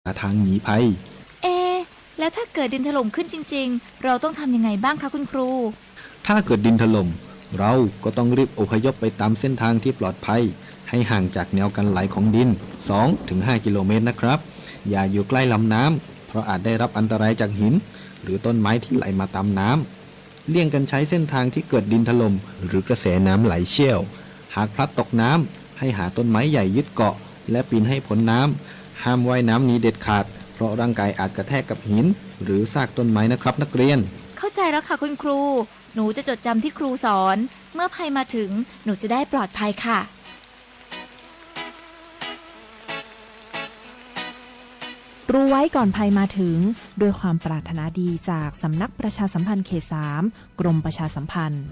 หาทางหนีภัย เอ๊ะ แล้วถ้าเกิดดินถล่มขึ้นจริงๆ เราต้องทำยังไงบ้างคะคุณครู ถ้าเกิดดินถล่ม เราก็ต้องรีบอพยพไปตามเส้นทางที่ปลอดภัย ให้ห่างจากแนวกันไหลของดิน สองถึงห้า กิโลเมตรนะครับ อย่าอยู่ใกล้ลำน้ำ เพราะอาจได้รับอันตรายจากหิน หรือต้นไม้ที่ไหลมาตามน้ำ เลี่ยงกันใช้เส้นทางที่เกิดดินถล่มหรือกระแสน้ำไหลเชี่ยว หากพลัดตกน้ำ ให้หาต้นไม้ใหญ่ยึดเกาะ และปีนให้พ้นน้ำ ห้ามว่ายน้ำหนีเด็ดขาด เพราะร่างกายอาจกระแทกกับหิน หรือซากต้นไม้นะครับนักเรียน เข้าใจแล้วค่ะคุณครู หนูจะจดจำที่ครูสอน เมื่อภัยมาถึง หนูจะได้ปลอดภัยค่ะ รู้ไว้ก่อนภัยมาถึง ด้วยความปรารถนาดีจากสำนักประชาสัมพันธ์เขตสาม กรมประชาสัมพันธ์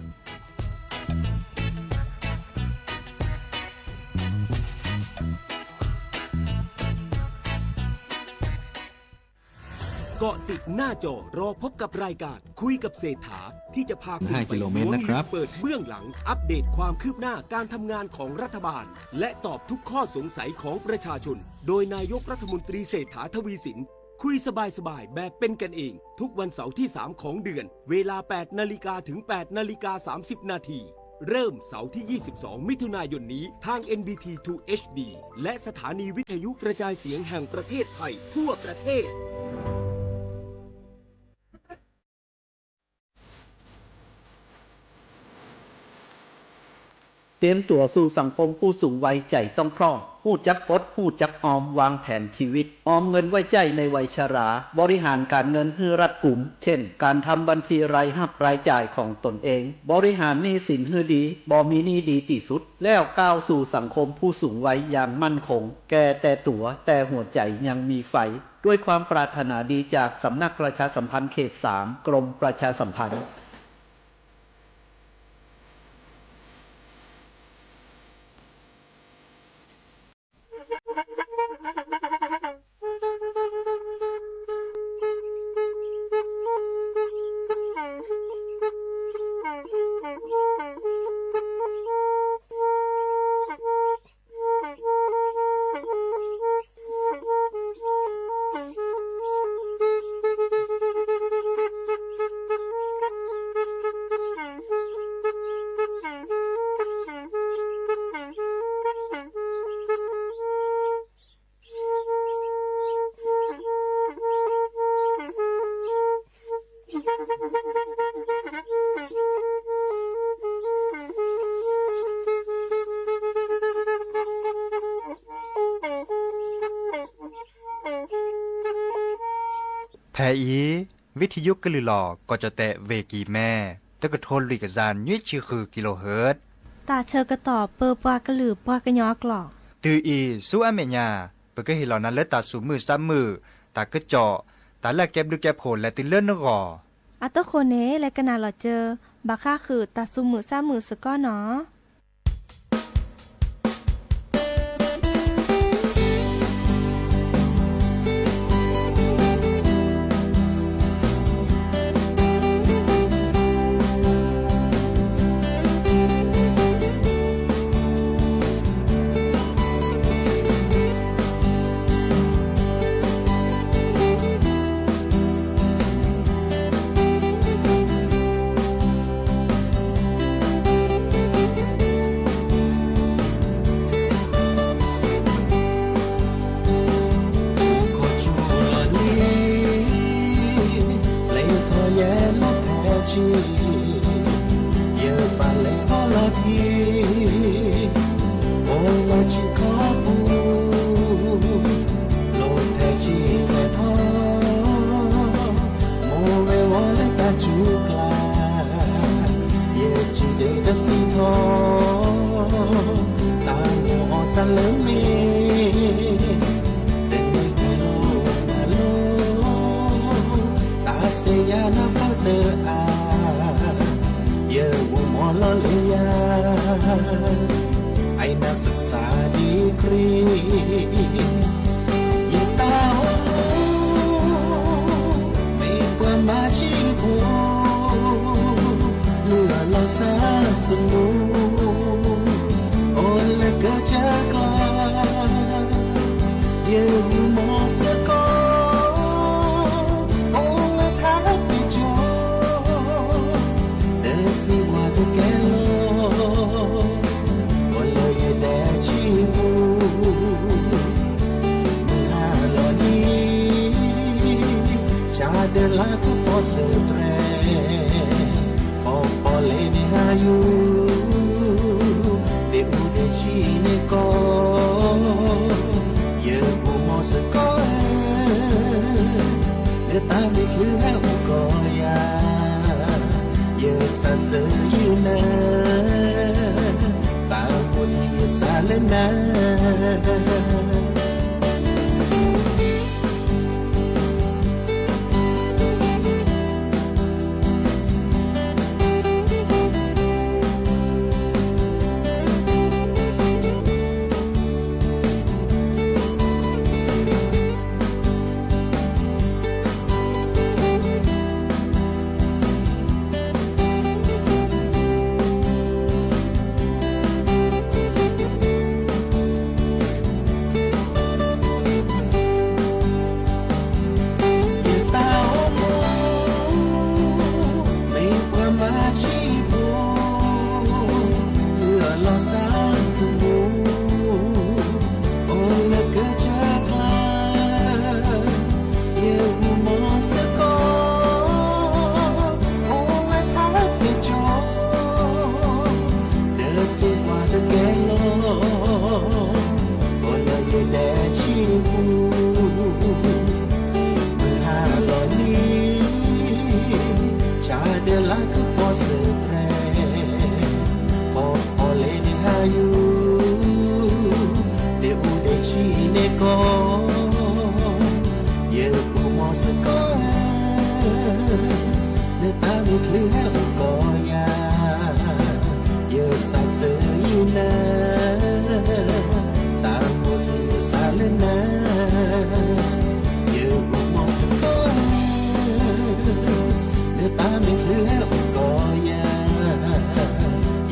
เกาะติดหน้าจอรอพบกับรายการคุยกับเศรษฐา ที่จะพาคุณไปล้วงลึกเปิดเบื้องหลัง อัปเดตความคืบหน้าการทำงานของรัฐบาล และตอบทุกข้อสงสัยของประชาชน โดยนายกรัฐมนตรีเศรษฐาทวีสิน คุยสบายๆ แบบเป็นกันเอง ทุกวันเสาร์ที่สามของเดือน เวลาแปดนาฬิกาถึงแปดนาฬิกาสามสิบนาที เริ่มเสาร์ที่ยี่สิบสองมิถุนายนนี้ ทาง เอ็น บี ที ทู เอช ดี และสถานีวิทยุกระจายเสียงแห่งประเทศไทยทั่วประเทศ เตรียมตัวสู่สังคมผู้สูงวัย ใจ๋ต้องพร้อม ฮู้จักอด ฮู้จักออม วางแผนชีวิต ออมเงินไว้ใจ๊ในวัยชรา บริหารการเงินหื้อรัดกุม เช่น การทำบัญชีรายฮับรายจ่ายของตนเอง บริหารหนี้สินหื้อดี บ่มีหนี้ดีตี้สุด แล้วก้าวสู่สังคมผู้สูงวัยอย่างมั่นคง แก่แต่ตั๋ว แต่หัวใจ๋ยังมีไฟ ด้วยความปรารถนาดีจากสำนักประชาสัมพันธ์เขตสาม กรมประชาสัมพันธ์ ဖဲအံၤ ဝံထယုကလုာ်လီၤ ကီၢ်ကၠီၣ်တဲၣ် ဝ့ၢ်ကံၤမဲ တကထိလွံၢ်ကယၤနွံဆံဃု ကံလိဟၢၣ် တၢ်ဆၢကတီၢ်ပၢပှၤကလုာ်ပှၤကညီအကျိာ် တုၤအံၤဆူအမဲာ်ညါ ပကဟ့ၣ်လီၤနၤလၢတၢ်သူၣ်မုာ်သးမုာ် တၢ်ကစီၣ် တၢ်လၢအကဲဘျုးကဲဖှိၣ်လဲၤတုၤလၢနဂီၢ် အတဃိန့ၣ် လဲၤကနၣ်လီၤစၢၤ ဘၣ်ဃးဃုာ်တၢ်သူၣ်မုာ်သးမုာ်စ့ၢ်ကီးနီၤ. ခီၣ်ဆူလီၤလံ ပျဲထီၣ်ယဲလီၤဖဲဆံ ယပာ်လဲၤအီၤလီၤခံ အိၣ်လၢဆံခီပူၤ လီၤဖဲဆံစဲးထီၣ် မိၢ်ဝဲဝီလၢတၢ်စူၤကျါ ယစံးဒ့တစံးထီၣ် တၢ်မိၣ်အီၤစၢ်လၢမ့ၢ် တန့ၢ်ကွံာ်လိာ်တၢ်လီၤ တၢ်ဆဲးယၤနၢ်ပၢၢ်တအါ ယဂီၢ်မီၢ်လီၤလၢယၤ အံၤနၢ်စၢ်ဒံခရံာ် ယတၢ်အိၣ်မူ မ့ၢ်ပှၤမၤဆံးဖိ လုၢ်အလီၢ်စၢ်စမူ အိၣ်လၢကစၢ်ကျါ ယဂီၢ်မီၢ်စ့ၢ်ကီး ဒၢလါကပီၤစၢၤတြဲၤ, ပီၤပီၤလဲၤန့ၢ်ဟးယူၤ, ဒ့ၣ်အူဒ့ၣ်ဆံးန့ၢ်ကီး, ယအိၣ်မီၤစ့ၢ်ကီးဧၢ, လၢတၢ်မ့ၢ်ချုးဟဲအိၣ်ကီးယၤ, ယစးစၢ်ယနၤ, တၢ်အိၣ်ဖှိၣ်လံယစးလၢနၤ ယတၢ်အိၣ်မူ မ့ၢ်ပှၤမၤဆံးဖိ, လၢအလီၤစၢ်စမူ, အိၣ်လၢကစၢၢ်ကျါ, ယအိၣ်မီၤစ့ၢ်ကီး, အိၣ်ဝဲဖးကၠီ ဒီးစ့ၢ်ကီးတကဲလီၤ, အိၣ်လၢယဒဲဆံပူၤ, မုၢ်ဟါလီၤလံ, ဆၣ်ဒၢလါကပီၤစၢၤတြဲၤ, ပီၤပီၤလဲၤန့ၢ်ဟးယူၤ, ဒ့ၣ်အူဒ့ၣ်ဆံးန့ၢ်ကီး, ယအိၣ်မီၤစ့ၢ်ကီးဧၢ, လၢတၢ်မ့ၢ်ချုးဟဲအိၣ်ကီးယၤ, ယစးစၢ်ယနၤ, တၢ်အိၣ်ဖှိၣ်လံယစးလၢနၤ, ယအိၣ်မီၤစ့ၢ်ကီးဧၢ, လၢတၢ်မ့ၢ်ချုးဟဲအိၣ်ကီးယၤ,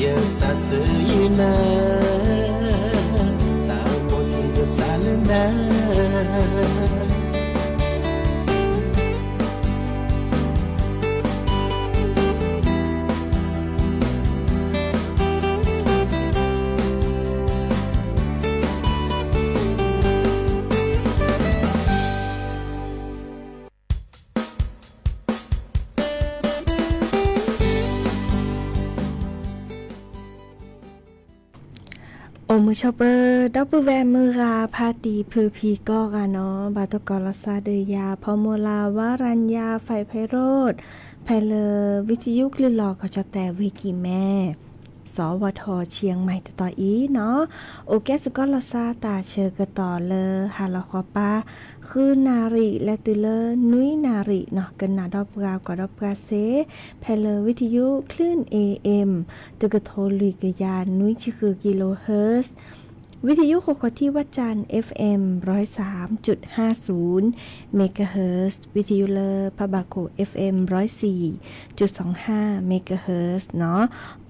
ယစးစၢ်ယနၤ, တၢ်အိၣ်ဖှိၣ်လံယစးလၢနၤ အိၣ်မုာ်ဆိးပၢၤ ဒီပုၢ်ဝဲၢ်မုၢ်ဂၤဖါတံၤဖုဖံကိးဂၤနီၤ, ဘၣ်သကိးလီၤသးဒီးယၤ ဖီမိၢ်လၢ် ဝါရၤညါ ဖဲးဖဲးရိၣ်, ဖဲလၢ ဝံသယုကလုၢ်လီၤကီၢ်ကၠီၣ်တဲၣ် ဝ့ၢ်ကံၣ်မဲ စီၤဝီၤထီၣ်ဆံၣ်မဲၣ်တတီၤအံၤနီၤ, အိၣ်ကဲစ့ၢ်ကီးလီၤသးတၢ်ဆၢကတီၢ်လၢဟါလီၤဃီၤပၤ ဃုနၣ်ရံၣ် လဲၤတုၤလၢနွံနၣ်ရံၣ်နီၤ, ကနၣ်ဒီးပှၤကွၢ်ဒီးပှၤစ့ၢ် ဖဲလၢ ဝံသယုကလုၢ် เอ เอ็ม တကထိလွံၢ်ကယၤနွံဆံဃုကံလိဟၢၣ်, ဝံသယုကလုၢ် ဝံသယုကလုၢ်လၢဖးဘၣ်ခိၣ် เอฟเอ็มร้อยสามจุดห้าศูนย์เมกะเฮิรตซ์နီၤ, ဝံသယုကလုၢ်လၢဖးဘၣ်ခိၣ် เอฟเอ็มร้อยสี่จุดสองห้าเมกะเฮิรตซ์နီၤ,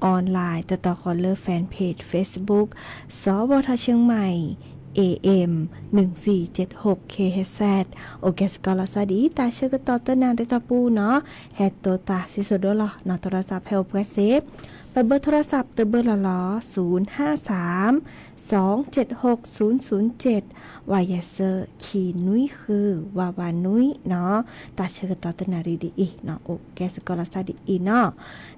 ออนไลน์ တတီၤဃီၤလၢ แฟนเพจเฟซบุ๊ก စီၤဝီၤထီၣ်ဆံၣ်မဲၣ် เอ เอ หนึ่งสี่เจ็ดหก คิโฮเฮิรตซ์ အိၣ်ကဲစ့ၢ်ကီးလီၤသးဒ်အံၤ, တၢ်ဆၢကတီၢ်တနၣ်ဒဲးတီၢ်ပူၤနီၤ, ဟဲတိၤတၢ်စံၣ်စိၤဒိလီၤနီၤ, โทรศัพท์ ဖဲအိၣ်ပှဲၤစ့ၢ်, ပဘၢ โทรศัพท์ တဘၢလီၤလီၤ, ศูนย์ห้าสาม สองเจ็ดหกศูนย์ศูนย์เจ็ด ဝါယဲၢ်စၢ ခံနွံဃု ဝးဝးနွံနီၤ, တၢ်ဆၢကတီၢ်တနၣ်ရံၣ်ဒ်အံၤနီၤ, အိၣ်ကဲစ့ၢ်ကီးလီၤသးဒ်အံၤနီၤ,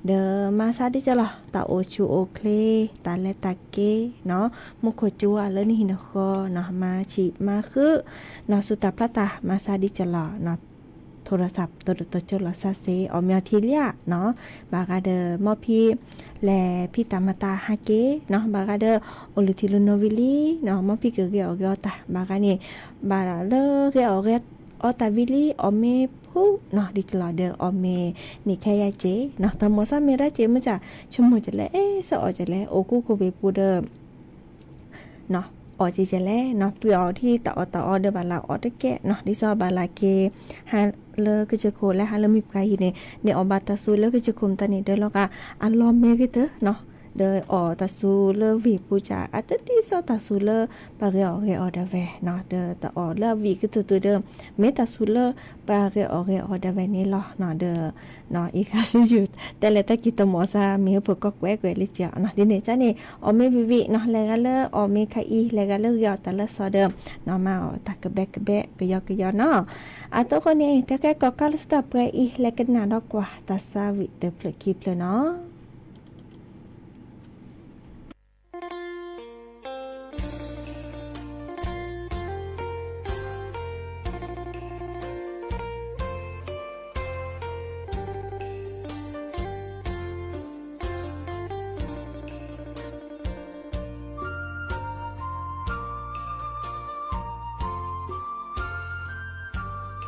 ဒီးမၤသးဒ်ကလီၤ, တၢ်အိၣ်ဆူၣ်အိၣ်ချ့, တၢ်လဲၤတၢ်က့ၤနီၤ, မူခိၣ်ကၠူဝါလၢနဟံၣ်နဃီနီၤ, မၤဆံးမၤဃုာ်နီၤ, ဆူတၢ်ဖျါတၢ် မၤသးဒ်ကလီၤနီၤ, โทรศัพท์ တတီၤကၠိလီၤသးစ့ၢ်, အီၣ်မ့ၤအီထံလံဧါနီၤ, ဘၣ်ဃးဒီး မ်ဖံ လဲၤဖံးတၢ်မၤတၢ်ဟးက့ၤနီၤ, ဘၣ်ဃးဒီး အိၣ်လုၢ်ထံလုၢ်နိဝံၤလံနီၤ, မ်ဖံကဂဲၤအီၣ်ဂဲၤအီတၢ်, ဘၣ်ဃးန့ၣ် ဘၣ်လၢဂဲၤအီၣ်ဂဲၤအီတၢ်ဝံၤလံ အီၣ်မ့ၤဖုနီၤ, ဒ်ကလီၤဒီး အီၣ်မ့ၤန့ၣ်ခဲယါက့ၤနီၤ, တၢ်မိၣ်သးမ့ၢ်ရၣ်က့ၤမ့ၢ်က ဆိကမိၣ်ကလဲၣ်, အဲၣ်စ့ၢ်အီၣ်ကလဲၣ်, အိၣ်ကူခိၣ်ဘ့ၣ်ပူၤဒီး အီၣ်ကလဲၣ်နီၤ, ပှ့ၤအီၣ်ထံတၢ်အီၣ်တၢ်အီဒီးဘၣ်လၢအီၣ်တကဲနီၤ, ဒ်သိးဘၣ်လၢက့ၤ ဟးလၢကစၢၢ်ခိၣ်လၢဟးလၢမုၢ်ပှၢ်ဟံၣ်န့ၣ် န့ၣ်အီၣ်ဘၣ်တၢ်စူၤလၢကစၢၢ်ခိၣ်မတၤန့ၣ်ဒီးလီၤဂာ် အလီၢ်မဲာ်ဂ့ၤတၢၢ်နီၤ, ဒီးအီၣ်တၢ်စူၤလၢဝ့ၢ်ပူၤကၢ် အတဒ်သိးတၢ်စူၤလၢပှၤဂဲၤအီၣ်ဂဲၤအီဒၣ်ဝဲနီၤ, ဒီးတအီၣ်လၢအဝံၣ်ကတၢၢ်တူာ်ဒီး မ့ၢ်တၢ်စူၤလၢပှၤဂဲၤအီၣ်ဂဲၤအီဒၣ်ဝဲန့ၣ်လီၤ. ဒီး အံၤဃါဆူယုၢ် တဲလဲၤတၢ်က့ၤတမီၤစါ မ့ၢ်ဟၢဖှိၣ်ကီၢ်ကွဲးကွဲးလၢကၠီနီၤ, ဒ်န့ၣ်ကန့ၣ် အီၣ်မ့ၢ်ဝံၣ်ဝံၣ်နီၤ လဲၤဂၤလၢအီၣ်မ့ၢ်ခါအံၤ လဲၤဂၤလၢဂဲၤအီၣ်တၢ်လၢစီဒီး နီၢ်မၤအီၣ်တၢ်ကဘဲကဘဲကယီကယီနီၤ. အတိအဃိန့ၣ် တၢ်ကဲကီၢ်ကီၢ်လၢစတၢၢ်ပှဲၤအံၤ လဲၤကနၣ်ဒီးကွၢ်တၢ်စါဝံၤတဖျၢၣ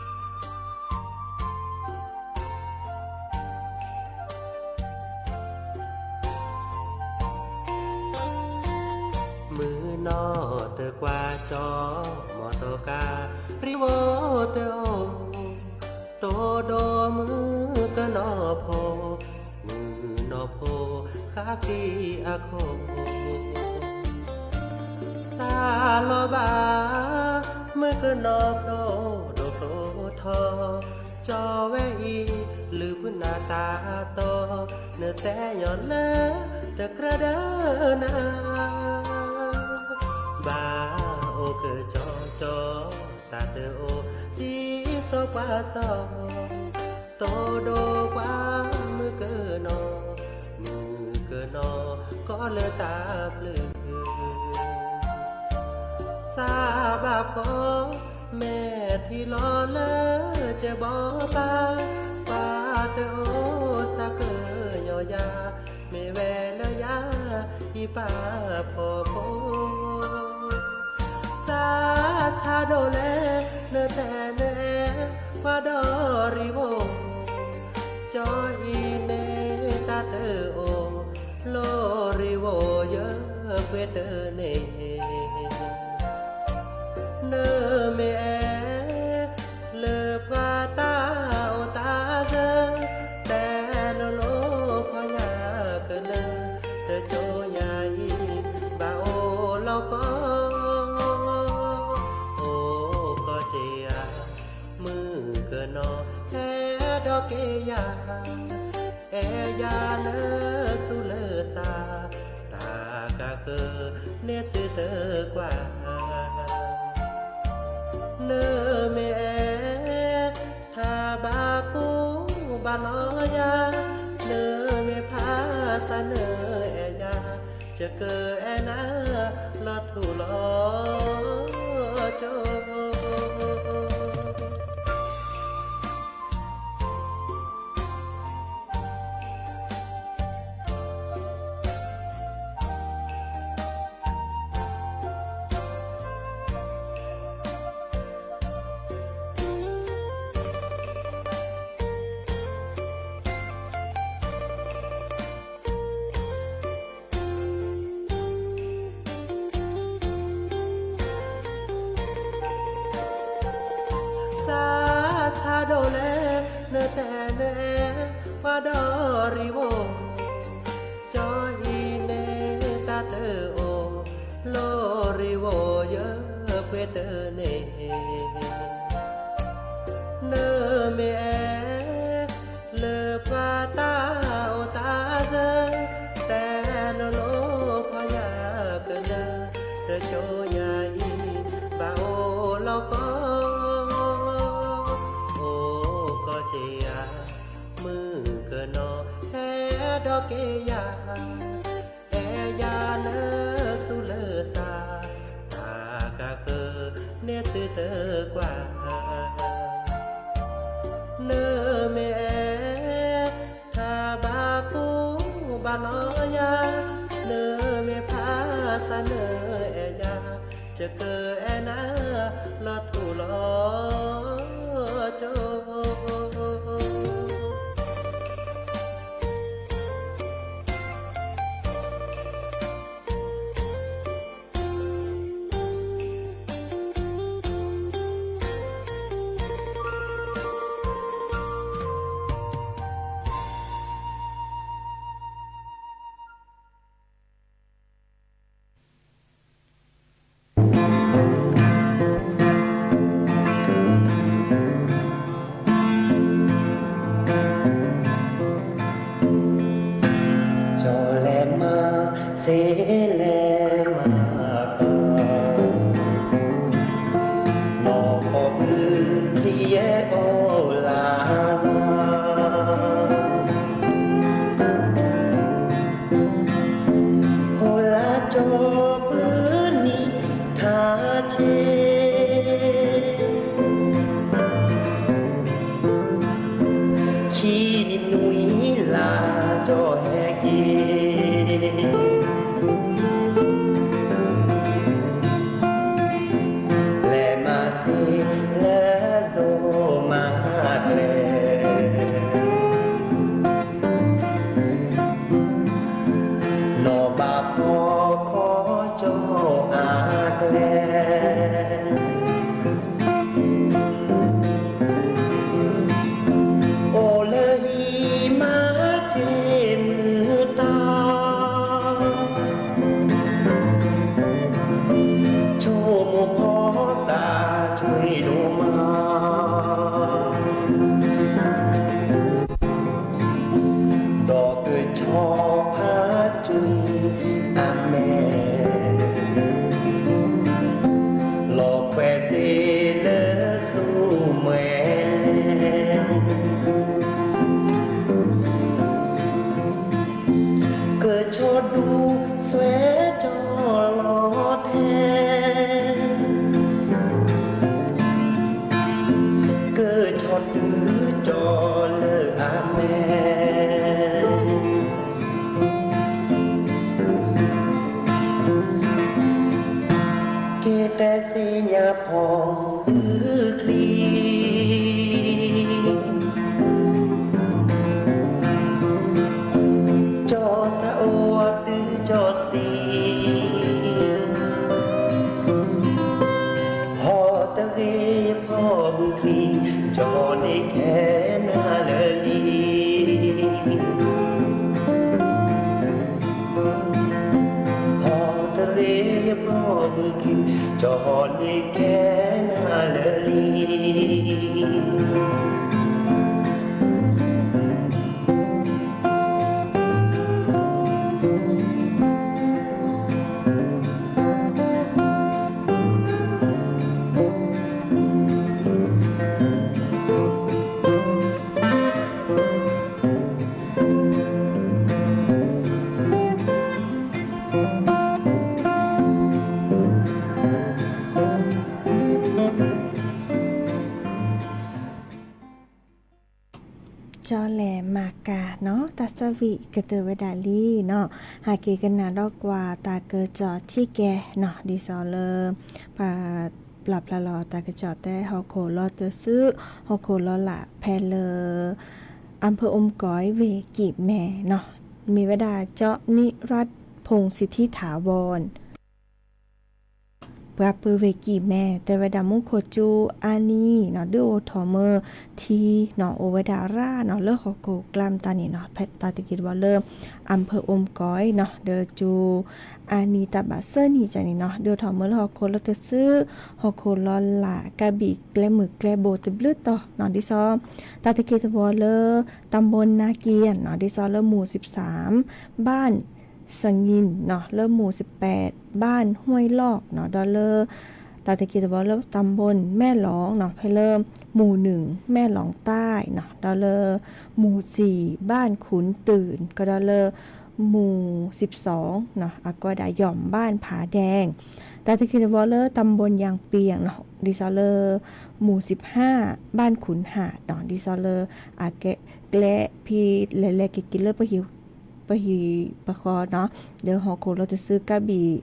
်ခံဖျၢၣ်နီၤ. မုၢ်နီၢ်တကွၢ်ကၠီ မီၢ်တကါ ရံဝိတအိၣ် တိဒိၣ်မုၣ်ကနီၤဖိ, မုၣ်ကနီၤဖိ ဃၣ်ဃံအခိၣ် စၢ်လီၤဘၣ် မုၣ်ကနီၤဖျိဒိၣ်ဖျိထီ, ကၠီဝဲအံၤ လုၢ်ဖုနၢ်တၢ်တီ, နတဲညီလၢ တကြၢးဒီးနၤ ဘၣ်အိၣ်ကၠီကၠီ တၢ်တအိၣ် ဒ်စီၤပှၤစီၤ, တိဒိၣ်ပှၤမုၣ်ကနီၤ, မုၣ်ကနီၤ ကီလၢတၢ်ပျုၢ် စၢ်ဘၣ်ဖီ မဲာ်ထံလီၤလၢကဘီဘၣ်, ပှၤတအိၣ်စၢ်ကညီယၤ, မ့ၢ်ဝဲလၢယၤ ယပၢ်ဖီဖိ စၢ်ဆါဒိၣ်လဲၣ် နတဲနအဲၣ် ပှၤဒီးရံဝိ, ကၠီအံၤန့ၣ်တၢ်တအိၣ် လီၤရံဝိယပှ့ၤတန့ၢ် နမ့ၢ်အဲၣ် လၢပှၤတၢ်အိၣ်တၢ်စၢၤ, တဲလိၤလိၤဖီညါကလၢ, တကၠိညါအံၤ ဘၣ်အိၣ်လီၤကီ, အိၣ်ကီၢ်က့ၤဧါ, မုၣ်ကနီၤ ဟဲဒီးက့ၤယၤ အဲၣ်ယၤလၢဆူလၢစၢ်, တၢ်ကဃၢၤန့ၣ်စုတကွၢ်, နမ့ၢ်အဲၣ် ထါဘၣ်ကူဘၣ်လီၤယၤ, နမ့ၢ်ဖးစၢ်နအဲၣ်ယၤ, ယကအဲၣ်နၤလီၤထူလီၤကၠိ စၢ်ဆါဒိၣ်လဲၣ် နတဲနအဲၣ် ပှၤဒီးရံဝိ, ကၠီအံၤန့ၣ်တၢ်တအိၣ် လီၤရံဝိယပှ့ၤတန့ၢ် နမ့ၢ်အဲၣ် လၢပှၤတၢ်အိၣ်တၢ်စၢၤ, တဲလိၤလိၤဖီညါကလၢ, တကၠိညါအံၤ ဘၣ်အိၣ်လီၤကီ, အိၣ်ကီၢ်က့ၤဧါ, မုၣ်ကနီၤ ဟဲဒီးက့ၤယၤ အဲၣ်ယၤလၢဆူလၢစၢ်, တၢ်ကဃၢၤန့ၣ်စုတကွၢ်, နမ့ၢ်အဲၣ် ထါဘၣ်ကူဘၣ်လီၤယၤ, နမ့ၢ်ဖးစၢ်နအဲၣ်ယၤ, ယကအဲၣ်နၤလီၤထူလီၤကၠိ ခရံာ်ယဲအိၣ်လၢ်လၢ်, အိၣ်လၢကၠီပူၤနံၤထါဆ့, ခံနွံလါကၠီဟဲက့ၤ လဲၤမၤစ့လၢစိၤမၤကျဲ, နီၢ်ဘၣ်ဖီခီကၠီအကျဲ, အိၣ်လၢဟံၣ်မၤစ့မုၢ်တၢ် ဆိကမိၣ်ဖီသးဆိဒိၣ်မး, ဒီးကဆီဖးစူၤအမဲာ်, လီၤခွဲးစ့လၢသူမှဲၤလဲၣ် ကဆီဒူဆွဲကၠီလီၤထဲ, ကဆီတုၤကၠီလၢအမဲာ်, ကတဲစ့ညါဖီၣ်ဘုချံ ကၠီသးအိၣ်တုၤကၠီစံ, ဟီၣ်တဂ့ၤဖီၣ်ဘုချံ, ကၠီန့ၣ်ခဲနၤလၢာ်လံ. ဟီၣ်တဂ့ၤဖီၣ်ဘုချံ, ကၠီန့ၣ်ခဲနၤလၢာ်လံ. ကၠီလဲၤမၤကၤနီၤ တၢ်ဆၢဝံၣ်ကတၢၢ်ဝဲဒၣ်လံနီၤ, ဟဲက့ၤကနၣ်ဒီးကွၢ်တၢ်ကစီၣ်ဆံးကဲနီၤ, ဒ်သိးလၢ ပှၤပျၢ်ဖျါလီၤတၢ်ကစီၣ်တဲဟီၣ်ခိၣ်လီၤတစု ဟီၣ်ခိၣ်လီၤလၢ်ဖဲလၢ อำเภออมก๋อย ဝ့ၢ်ကံၣ်မဲၣ်နီၤ, မ့ၢ်ဝဲဒၣ် เจ้านิรัติพงษ์สิทธิถาวร ပှၤပၢၤဝ့ၢ်ကံၣ်မဲၣ် တဲဝဲဒၣ်မူခိၣ်ကၠူအါနံၤနီၤ ဒုးအိၣ်ထီၣ်မၢထံနီၤ အိၣ်ဝဲဒၣ်ရၣ်နီၤ လၢဟီၣ်ခိၣ်ကျါမတၤန့ၣ်နီၤ ဖဲတၢ်တက့ၢ်တဘီလၢ อำเภออมก๋อย နီၤ ဒီးကၠူအါနံၤတၢ်ဘၣ်စၢနံၤကန့ၣ်နီၤ ဒုးအိၣ်ထီၣ်မၢလၢဟီၣ်ခိၣ်လီၤတစု ဟီၣ်ခိၣ်လီၤလၢ်ကဘံၣ်ကျဲမုၢ်ကျဲဘိတဘျုးတီၤနီၤ ဒ်သိး တၢ်တက့ၢ်တဘီလၢ ตำบลนาเกียน နီၤ ဒ်သိးလၢ หมู่สิบสาม บ้านสงิน နီၤ လၢ หมู่สิบแปด บ้านห้วยลอก နီၤ ဒီးလၢ တၢ်တက့ၢ်တဘီလၢ ตำบลแม่หลอง နီၤ ဖဲလၢ หมู่หนึ่ง แม่หลองใต้ နီၤ ဒီးလၢ หมู่สี่ บ้านขุนตื่น ကဒီးလၢ หมู่สิบสอง နီၤ အကိးဒၣ် หย่อมบ้านผาแดง တၢ်တက့ၢ်တဘီလၢ ตำบลยางเปียง နီၤ ဒ်သိးလၢ หมู่สิบห้า บ้านขุนหาด နီၤ ဒ်သိးလၢ အကဲကျဲဖဲလဲၤလဲၤက့ၤက့ၤလၢ ပဟံၣ်ပဃီနီၤ ဒီးဟီၣ်ခိၣ်လီၤတစုကဘံၣ်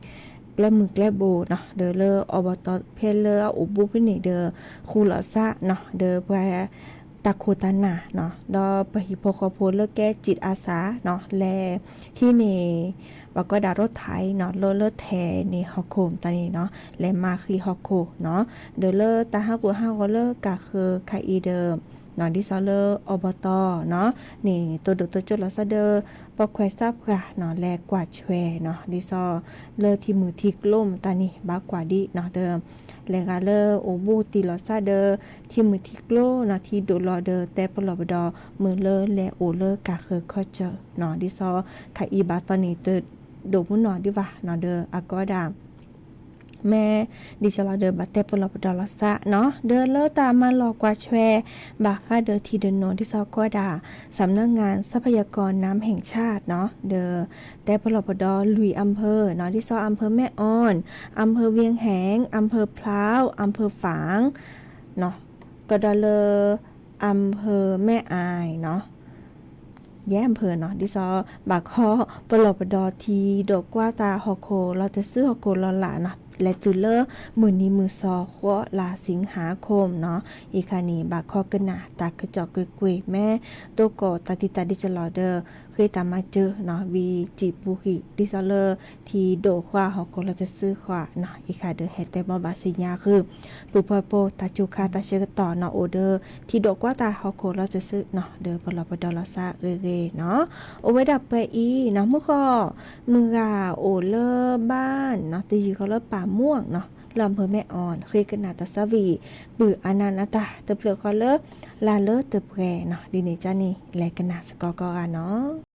ကျဲမုၢ်ကျဲဘိနီၤ ဒီးလၢအဘီတီၢ်ဖဲလၢအအိၣ်ဘူးဖဲန့ၣ်ဒီး ဃူလီၤစၢ်နီၤ ဒီးပှၤတၢ်ခိၣ်တၢ်နၢ်နီၤ ဒီးပဟံၣ်ဖိဃီဖိလၢကဲ จิตอาสา နီၤ လဲၤဟံးန့ၢ် ပှၤကိးဒၣ်ရိထၢၣ်နီၤ လၢလၢထဲးန့ၢ်ဟီၣ်ခိၣ်မတၤန့ၣ်နီၤ လဲၤမၤဃံးဟီၣ်ခိၣ်နီၤ ဒီးလၢတၢ်ဟးဂူာ်ဟးဂီၤလၢကၤဃၢၤခါအံၤဒီး နီၤ ဒ်သိးလၢအဘီတီၢ်နီၤ န့ၣ် တိၢ်ဒိၣ်တိၢ်ကၠိလီၤဆီဒီး ပိာ်ခွဲးစၢ်ပှၢ်နီၤ လဲၤကွၢ်ဆွဲနီၤ ဒ်သိးလၢထံမုၢ်ထံကျိမတၤန့ၣ် ဘၣ်ကွၢ်ဒံးနီၤ ဒီး လဲၤဂၤလၢအိၣ်ဘူးတံၢ်လီၤဆီဒီး ထံမုၢ်ထံကျိနီၤ ထံဒိၣ်လီၤဒီး တဲပလီၢ်ပဒီး မုၢ်လၢလဲၤအိၣ်လၢကၤဃၢၤခီၣ်စၢၤနီၤ ဒ်သိး ခါအံၤဘၣ်တီၢ်န့ၣ် တဒိၣ်မုၢ်နီၤဒံးဘၣ်နီၤ ဒီးအကိးဒၣ် မ့ၢ်ဒ်သိးလီၤဒီး ဘၣ်တဲပလီၢ်ပဒီလီၤသးနီၤ, ဒီးလၢတၢ်မၤလီၤကွၢ်ထွဲ ဘၣ်ဃးဒီးထံဒိၣ်နိ ဒ်သိးကွၢ်ဒၣ် สำนักงานทรัพยากรน้ำแห่งชาติနီၤ, ဒီးတဲပလီၢ်ပဒီလွံၢ်อำเภอနီၤ, ဒ်သိး อำเภอแม่อ่อน, อำเภอเวียงแหง, อำเภอพร้าว, อำเภอฝางနီၤ, ကဒီးလၢ อำเภอแม่อายနီၤ ယဲၢ်อำเภอနီၤ, ဒ်သိး ဘၣ်ခီပလီၢ်ပဒီထံဒိၣ်ကွၢ်တၢ်ဟီၣ်ခိၣ်လီၤတစု ဟီၣ်ခိၣ်လီၤလးနီၤ, လဲၤတုၤလၢမုၢ်နံၤမုၢ်သီဃီလါ สิงหาคมနီၤ, အံၤခါန့ၣ် ဘၣ်ခီကနၣ်တၢ်ကစီၣ်ကွ့ၢ်ကွ့ၢ် မ့ၢ်တိၢ်ကီၢ်တၢ်တံာ်တာ်ဒ်သိးလီၤဒီး ဃ့တၢ်မၤစၢၤနီၤ ဝံၤတံၢ်ပူၤဃံး ဒ်သိးလၢ ထံဒိၣ်ဃာ်ဟီၣ်ခိၣ်လီၤတစုဃာ်နီၤ, အံၤခါဒီးဟဲတဲဘၣ်ဘၣ်စံးညါဃုာ် ပုၢ်ဖိဝဲၢ်ဖိ တၢ်စူၤခါတၢ်ဆၢကတီၢ်နီၤ အိၣ်ဒီး ထံဒိၣ်ကွၢ်တၢ်ဟီၣ်ခိၣ်လီၤတစုနီၤ ဒီးပလီၢ်ပဒီလီၤသးဂ့ၤဂ့ၤနီၤ, အိၣ်ဝဲဒၣ်ပှဲၤအံၤနီၤ, မုၢ်ဃီ မုၢ်ဂၤအိၣ်လၢဘါနီၤ တယုၢ်ဃီလၢပၢ်မူနီၤ လၢအမ့ၢ်မ့ၢ်အီၤ ဃ့ကနၣ်တၢ်သးဝံၣ် ပုၢ်အနၢ်နၢ်တၢ်တဖျၢၣ်ဃီလၢ လၢ်လၢတပှဲၤနီၤ, ဒ်န့ၣ်ကန့ၣ် လဲၤကနၣ်စ့ၢ်ကီးကိးဂၤနီၤ.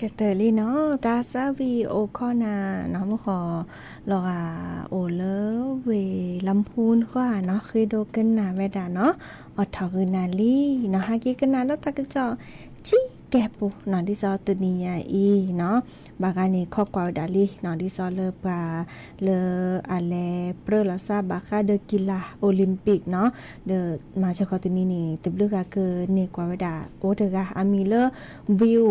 ကတၢၢ်လံနီၤ, တၢ်သၣ်ဝံၤအိၣ်ခိးနၤနီၤ, မုၢ်ဃီၤလီၤဂာ်အိၣ်လၢဝ့ၢ်လါမူဃီဧါနီၤ, ဃ့ဒိကနၣ်ဝဲဒၣ်နီၤ, အိးထီၣ်ဂုာ်နၤလံနီၤ, ဟဲက့ၤကနၣ်ဒီးတၢ်ကစီၣ် ဆံးကဲပူၤနီၤ, ဒ်သိးတနံၤညါအံၤနီၤ, ဘၣ်ဂၤန့ၣ်ခိးကွၢ်ဝဲဒၣ်လံနီၤ, ဒ်သိးလၢပှၤလၢအလဲၤပြၢလီၤသးဘၣ်ဃးဒီးကံလၤ Olympic နီၤ, ဒီးမၤစၢၤဃီၤတနံၤန့ၣ် တဘျုးဂၤကန့ၢ်ကွၢ်ဝဲဒၣ်အိၣ်တဂၤ အမံၤလၢ Viu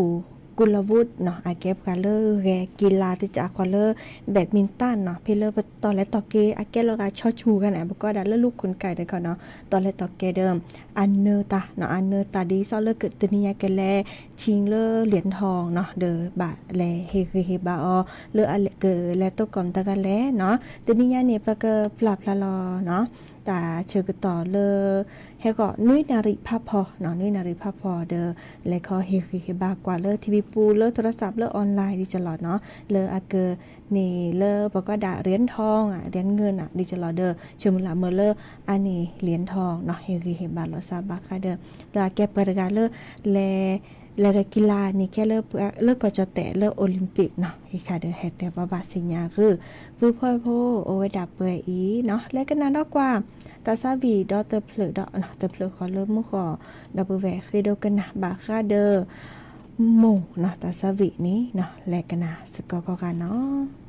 Gulawut နီၤ, အကဲပှၤလၢဂဲၤကံလၤတကးဃီလၢ badminton နီၤ, ဖဲလၢပတီၢ်လဲၤတီၢ်ကဲၤ အကဲလီၤဂာ်ဆီဆူၣ်ဂၤန့ၣ် ပကိးဒၣ်လၢလူၢ်ခိၣ်နကၤဒီးခီနီၤ, တီၢ်လဲၤတီၢ်ကဲၤဒီး အနၢတၢ်နီၤ, အနၢတၢ်ဒ်သိးလၢတနံၤညါကလဲၤ ชิง လၢ เหรียญทอง နီၤ, ဒီးဘၣ်လဲၤဟ့ၣ်ဂံၢ်ဟ့ၣ်ဘါအီၤ လၢအကလဲၤတိၢ်ကီၢ်မတၤတဂၤလဲၣ်နီၤ, တနံၤညါန့ၣ် ပကပျၢ်ဖျါလီၤနီၤ, တၢ်ဆၢကတီၢ်လၢ ဟဲဃီၤနွံနၣ်ရံၣ်ဖးဖီနီၤ, နွံနၣ်ရံၣ်ဖးဖီဒီး လဲၤခီဟ့ၣ်ဂံၢ်ဟ့ၣ်ဘါကွၢ်လၢ TV ပူၤ လၢ โทรศัพท์ လၢ online ဒ်ကလီၤနီၤ, လၢအကန့ၢ်လၢပကိးဒၣ် เหรียญทอง อ่ะ เหรียญเงิน อ่ะ ဒ်ကလီၤဒီး ဆၢမုၢ်လၢ်မၢလၢအန့ၣ် เหรียญทอง နီၤ, ဟ့ၣ်ဂံၢ်ဟ့ၣ်ဘါလိာ်သးဘၣ်ဃးဒီး လၢအကဲပှၤတဂၤလၢ လဲၤ လဲၤဂဲၤကံလၤန့ၣ် ကဲလၢ လၢကီၢ်ကၠီၣ်တဲၣ်လၢ Olympic နီၤ, ဟံးခါဒီးဟဲတဲဘၣ်ဘၣ်ဆ့ညါဂုာ် ပုၢ်ဖိဝဲၢ်ဖိအိၣ်ဝဲဒၣ်ပှဲၤအံၤနီၤ, လဲၤကနၣ်ဒီးကွၢ် တၢ်သၣ်ဝံၤဒီတဖျၢၣ်ဒီး တဖျၢၣ်ဃီလၢမုၢ်ဃီၤ ဒီပုၢ်ဝဲၢ်ဃ့ဒိကနၣ်ဘၣ်ဃးဒီး မိၢ်နီၤ, တၢ်သၣ်ဝံၤန့ၣ်နီၤ, လဲၤကနၣ်စ့ၢ်ကီးကိးဂၤနီၤ.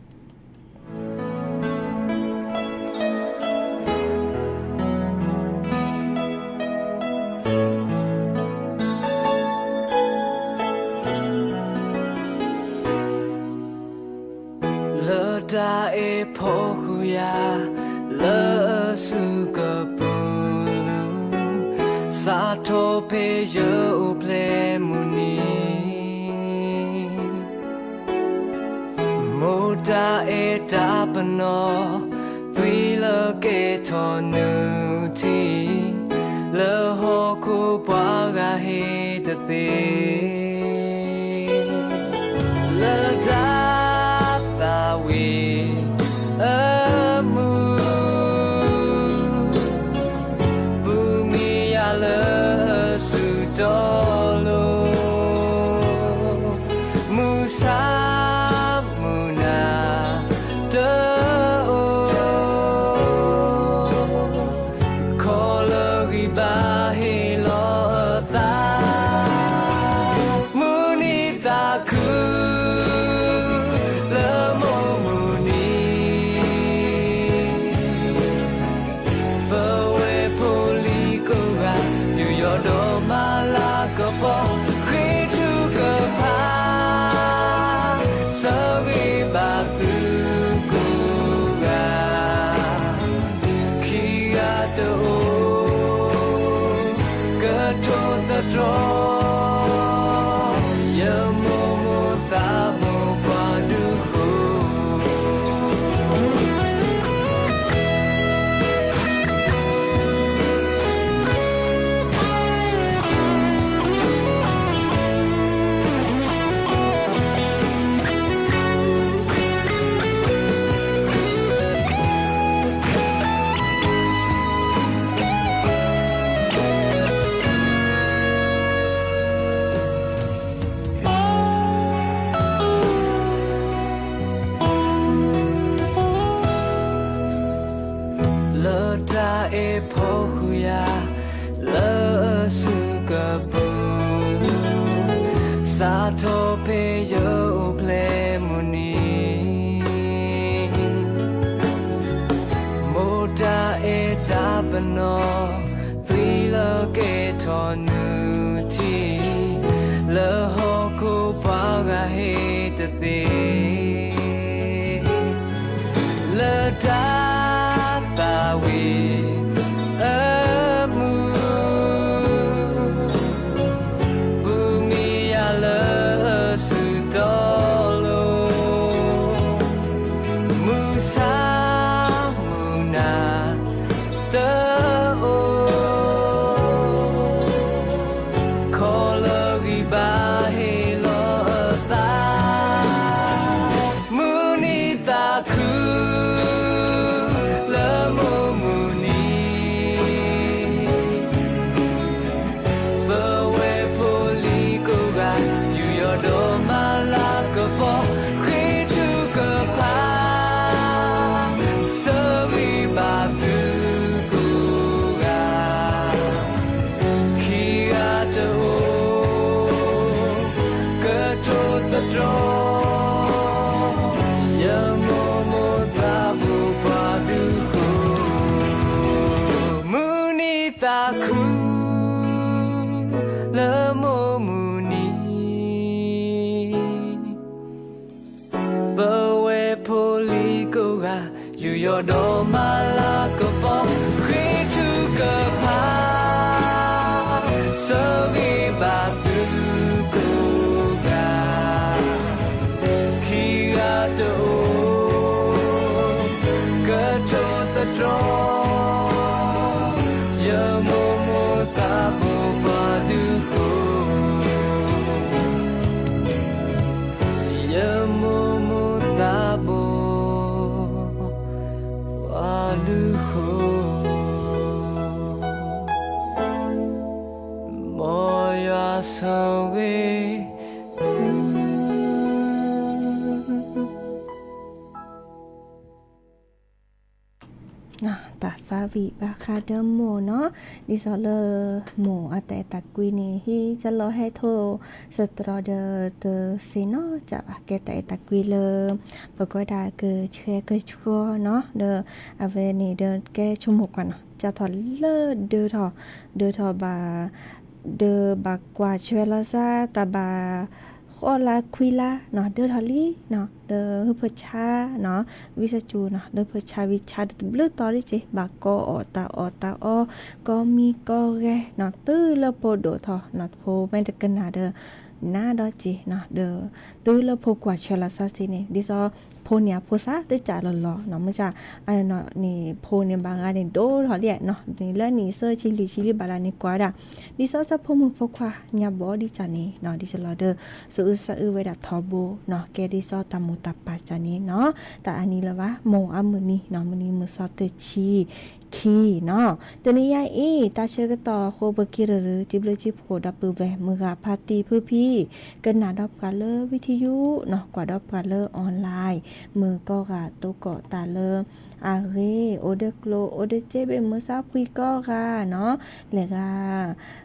လၢတၢ်အဲၣ်ဖိဃုာ်ယၤ လၢအစုကပူၤလူၤ, စးထီၣ်ဖဲယအိၣ်ဖျဲၣ်မုၢ်နံၤ မိၢ်တၢ်အဲၣ်တၢ်ပနီၣ် သွံၣ်လၢကဲထီၣ်နုၢ်ထံ လၢဟီၣ်ခိၣ်ပှၤဂၤဟ့ၣ်တသ့ လၢတၢ်သၣ်ဝံၤအမုၢ် ပူၤမံယၤလၢစုတီၤလိၤ မုၢ်ဆါမုၢ်နၤတအိၣ် ခီလၢဂံၢ်ဘါဟ့ၣ်လီၤအသး မုၢ်နံၤသးခု လၢမိၢ်မုၢ်နံၤ ပဝဲဖိလံၤကိးဂၤ ယူးယီၣ်ဒီးမၤလၤကပီၤ ဃ့ထုကဖၣ် ဆၢဂ့ၤဘၣ်သုကိးဂၤ ခံဂၤတအိၣ် ကထိသတြီ ယမိၢ်မိၢ်သးမိၢ်ပှၤဒုးဃိ လၢတၢ်အဲၣ်ဖိဃုာ်ယၤ လၢအစုကပူၤ စးထီၣ်ဖဲယအိၣ်ဖျဲၣ်မုၢ်နံၤ မိၢ်တၢ်အဲၣ်တၢ်ပနီၣ် သွံၣ်လၢကဲထီၣ်နုၢ်ထံ လၢဟီၣ်ခိၣ်ပှၤဂၤဟ့ၣ်တသ့ လၢတၢ်သၣ်ဝံၤအမုၢ် ပူၤမံယၤလၢစုတီၤလိၤ မုၢ်ဆါမုၢ်နၤတအိၣ် ခီလၢဂံၢ်ဘါဟ့ၣ်လီၤအသး သးခု လၢမိၢ်မုၢ်နံၤ ပဝဲဖိလံၤကိးဂၤ ယူးယီၣ်ဒီးမၤလၤကပီၤ ဃ့ထုကဖၣ် ဆၢဂ့ၤဘၣ်သုကိးဂၤ ခံဂၤတအိၣ် ကတိၤသတြီ ယမိၢ်မိၢ်သးဘိၣ်ပှၤဒုးဃိ ယမိၢ်မိၢ်သးဘိၣ် ပှၤဒုးဃိ မ်ယွၤဆိၣ်ဂ့ၤသု တၢ်သးဝံၣ်ဘၣ်ဃးဒီးမိၢ်နီၤ, ဒ်သိးလၢ မိၢ်အတၢ်အဲၣ်တၢ်ကွံန့ၣ် ဟံးကလီၤဟဲထိၣ်သတြီၤဒီးတသ့ၣ်နီၣ်ကၢ်ဘၣ် ကဲတၢ်အဲၣ်တၢ်ကွံလၢ ပကွၢ်ဒၣ်ကဆှဲကဆှီနီၤ, ဒီးအဝဲန့ၣ်ဒီးကဲဆိကမိၣ်ကွၢ်နီၤ, ကၢ်ထီၣ်လၢဒၢထီၣ်, ဒၢထီၣ်ဘၣ် ဒီးဘၣ်ကွၢ်ဆွဲလီၤစၢ် တၢ်ဘၣ် ဃိးလါခွံလါနီၤ, ဒၢထီၣ်လံနီၤ, ဒီးဟၢဖၢဆါနီၤ, ဝံသးစူၤနီၤ, ဒီးဖၢဆါဝံဆါဒီးတဘျုးတီၤဒ်က့ၤ ဘၣ်ကီအီၣ်တၢ်အီၣ်တၢ်အီ, ကီမံကီဂဲၤနီၤ, တုၤလၢဖိဒိၣ်ထီၣ်နီၤ, ဖိမ့ၢ်တကနၣ်ဒီး နၤဒီးက့ၤနီၤ, ဒီးတုၤလၢဖိကွၢ်ဆွဲလီၤစၢ်စ့ၢ်န့ၣ် ဒ်သိး ဖိန့ၣ်အဖိသၣ်တကးလီၤလီၤနီၤ, မုၢ်ဆါ အန့ၣ် ဖိန့ၣ်ဘၣ်ဂၤန့ၣ် ဒိၣ်ထီၣ်လံနီၤ, န့ၣ်လၢနံၣ်သၢဆံလွံၢ်ဆံလံဘၣ်လၢန့ၣ်ကွၢ်ဒၣ်, ဒ်သိးစၢ်ဖိမုၣ်ဖိခွါညါဘီဒ်ကန့ၣ်နီၤ, ဒ်သိးလီၤဒီး စအုစၢအုဝဲဒၣ်ထီဘိနီၤ, ကဲဒ်သိးတၢ်မိၢ်တၢ်ပၢ်ကန့ၣ်နီၤ, တၢ်အါနံၤလၢၤဘၣ် မိၢ်အါမုၢ်နံၤနီၤ, မုၢ်နံၤမုၢ်သီသၢဆံခံနီၤ, တနံၤညါအံၤ တၢ်ဆၢကတီၢ်အဃိ ပက့ၤရရူၤ တံၤဘျၢထံဖိ ဒီပုၢ်ဝဲၢ် မုၢ်ဂၤဖါတံၢ်ဖုဖံ ကနၣ်ဒီးပှၤလၢ ဝံထံယူၣ်နီၤ, ကွၢ်ဒီးပှၤလၢ online မုၢ်ကိးဂၤ တိကိးတၢ်လၢအဂ့ၤ, အိၣ်ဒီးကျိၣ် အိၣ်ဒီးစ့ဘ့ၣ် မုၢ်ဆါဖှံကိးဂၤနီၤ, လဲၤ